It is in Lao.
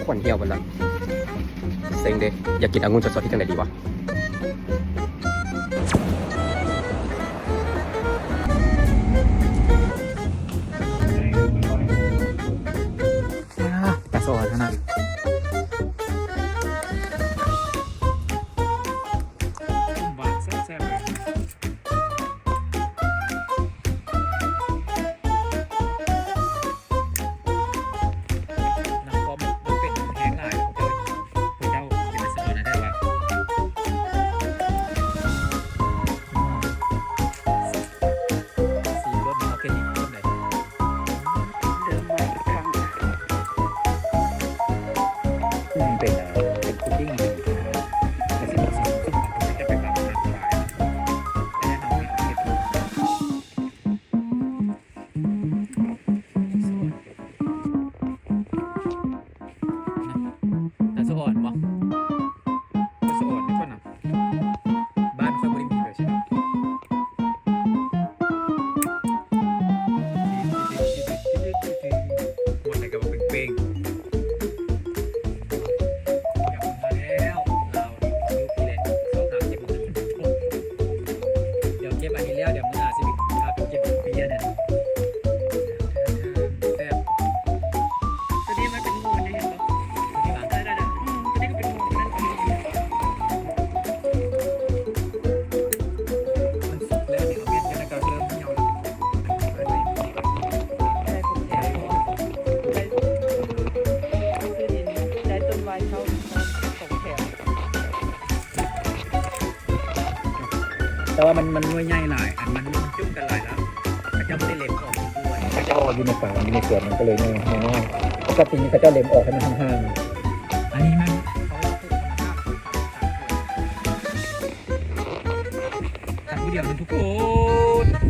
ຂວັນຫ່ຽວເບິດລະ ເຊັງເດ. ຢາກກິນອະງຸ່ນສົດໆ ເຮັດຈັ່ງໃດດີວະ? ອ່າ ຕາສອນຫັ້ນນະ ຫວານແຊບໆເລີຍ. ນ້ຳປ້ອມມັນເປັນແຮງຫຼາຍ ເຈົ້າ ເຈົ້າເປັນສະອອນໄດ້ວ່າ ຊີລົດອອແກນິກເປັນໃດ? ເລີ່ມມາອີກຄັ້ງ ອືມ ເປັນ ເປັນພຸດດິ້ງ ແຕ່ຊິບອກຊິບ ຈະເປັນແບບນັ້ນຫຼາຍ ແຕ່ເຮົາເຮັດ ເຮັດ ຕາສະອອນບໍ່? ຕາສະອອນນີ້ກ່ອນນະ ບ້ານຂ້ອຍບໍ່ໄດ້ມີແບບຊີ້ດອກ. ໝົດແລ້ວກໍເປັງໆ. ກັບມາແລ້ວ ລາວຢູ່ພີ້ແຫຼະ ເຂົ້າຫາເກັບ ດຽວເກັບອັນນີ້ແລ້ວ ດຽວມື້ໜ້າຊິພາໄປເກັບເບຍນັ້ນ ແຊບ. ຕົວນີ້ມັນເປັນງວນເດ້ ເຫັນບໍ່? ຕົວນີ້ຫວາ? ໄດ້ໆໆ ອືມ ຕົວນີ້ກໍເປັນງວນ ຕົວນັ້ນກໍເປັນງວນ. ມັນສຸກແລ້ວນີ້ ເອົາເຮັດຈັ່ງໃດກໍເລີ່ມຫ່ຽວແລ້ວ. ໄດ້ຂອງແຖມ ໄດ້ ໄດ້ຕົ້ນວາຍເຊົາ ຂອງແຖມ. ແຕ່ວ່າມັນ ມັນໜ່ວຍໃຫຍ່ຫຼາຍ ອັນມັນຈຸ້ມກັນຫຼາຍແລ້ວ ເຂົາເຈົ້າບໍ່ໄດ້ເລັມອອກດ້ວຍ ເຂົາເຈົ້າເອົາຢູ່ໃນຟາມ ຢູ່ໃນສວນ ມັນກໍເລີຍໜ່ວຍນ້ອຍ. ປົກກະຕິນີ້ເຂົາເຈົ້າເລັມອອກໃຫ້ມັນຫ່າງໆ. ອັນນີ້ມັນ ເຂົາເຈົ້າປູກທຳມະຊາດ ຕັດຜູ້ດຽວເລີຍທຸກຄົນ.